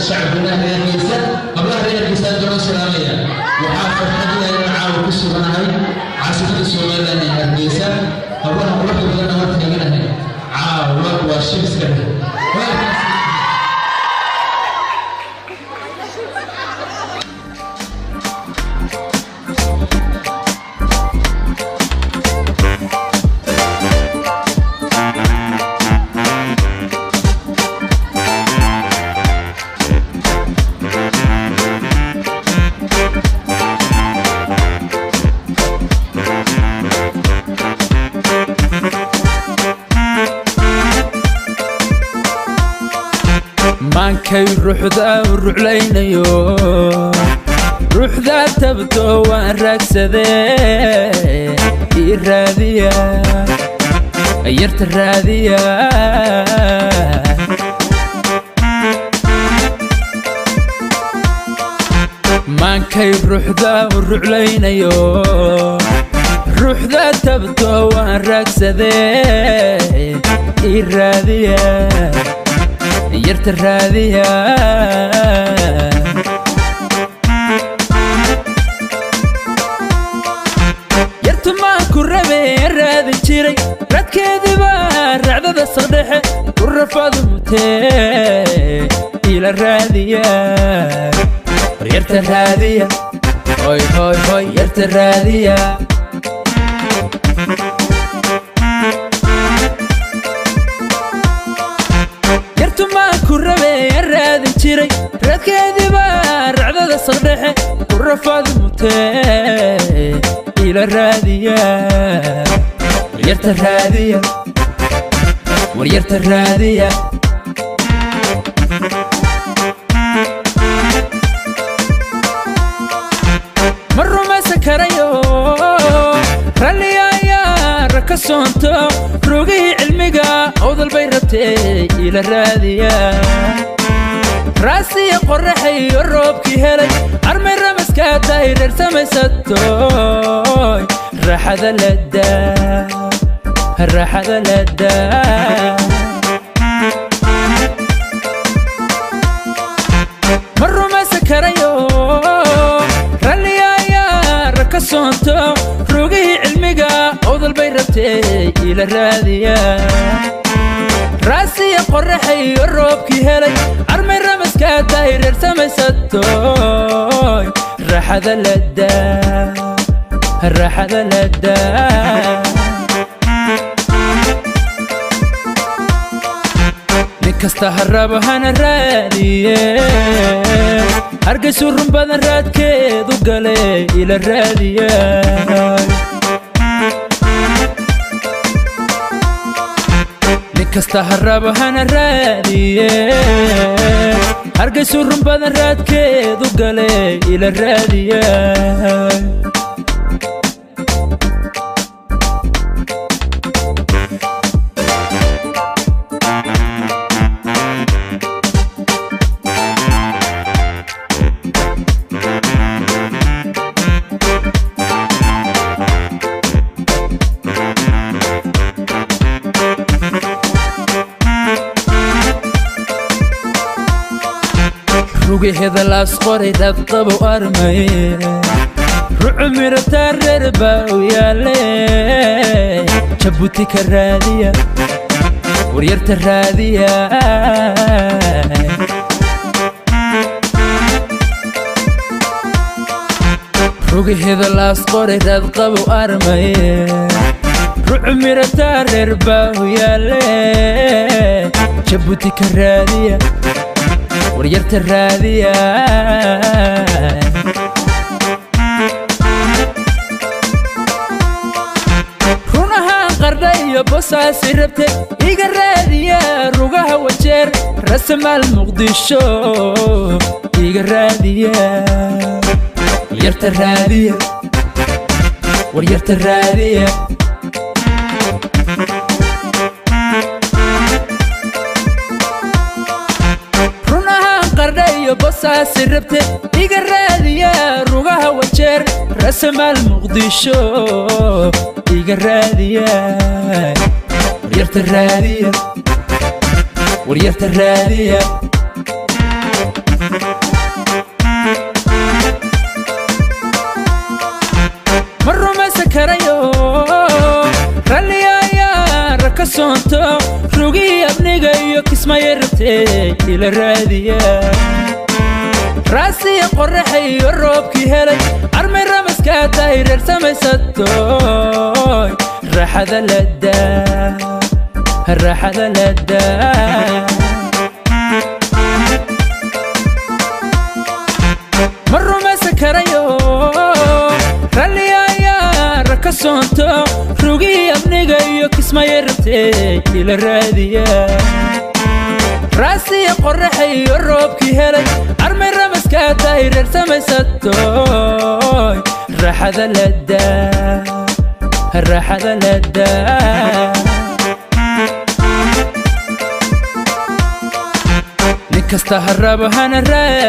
Shacabweynaha reer Hargeysa, hablaha reer Hargeysa doona salaamaya. Waxaa farxad leh inaan caawa ku suganahay caasimada Somaliland ee Hargeysa. Hablaha quruxda badanna hor taaganahay caawa waa shibiska dheh. Maankay ruuxda u ruclaynayo, ruuxda tabto waan raagsadee, ii raadiya yarta raadiya. Maankay ruuxda u ruclaynayo, ruuxda tabto waan raagsadee, ii raadiya yarta raadiya. Yartu maan ku rabee raadin jiray, radkeediiba racdada saqdhexe ku rafaadu mutee, ila raadiya war yarta raadiya. Hoy hoy hoy, yarta raadiya. Yartu maan ku rabee raadin jiray, radkeediiba racdada saqdhexe ku rafaadu mutee, ila raadiya war yarta raadiya, war yarta raadiya. Ma rumaysan karayo ralliya ayaa raka soonto, rogihii cilmiga awdal bay rabtee, ila raadiya. Raasiya qorraxayo roobkii helay, armay ramaska dayreer samaysatoy, raaxada ladaa, raaxada ladaa. Ma rumaysan karayo ralliya ayaa raka soonto, rogihii cilmiga awdal bay rabtee, ila raadiya. Raasiya qorraxayo roobkii helay, armay ramaska dayreer samaysatoy, raaxada ladaa, raaxada ladaa. Nin kasta ha rabo hana raadiye, Hargaysu run badan raadkeedu gale, ila raadiya. Nin kasta ha rabo hana raadiye, Hargaysu run badan raadkeedu gale, ila raadiya. Rugaheeda laas qoray radqabo armay, rucu mirataa reer baa u yaale, Jabuuti ka raadiya waryarta raadiya. Rugaheeda laas qoray radqabo armay, rucu mirataa reer baa u yaale, Jabuuti ka raadiya waryarta raadiya. Run ahaan Qardha iyo Bosaasi rabte, iga raadiya. Rugaha Wajeer, rasamaal Muqdisho, iga raadiya waryarta raadiya, waryarta raadiya. Run ahaan Qardha iyo Bosaasi rabte, iga raadiya. Rugaha Wajeer, rasamaal Muqdisho, iga raadiya waryarta raadiya, waryarta raadiya. soonto rugii abniga iyo kismaya rabtee ila raadiya raasiya qorraxa iyo roobkii helay armay ramaskaa tahay reer samaysatoy raaxada ladaa raaxada ladaa ma rumaysan karayo ralli ayaa raka soonto rugii abniga iyo kismaya rabtee ila raadiya raasiya qorraxa iyo roobkii helay armay ramaskaa tahay reer samaysatoy raaxada ladaa raaxada ladaa nin kasta ha rabo hana raa.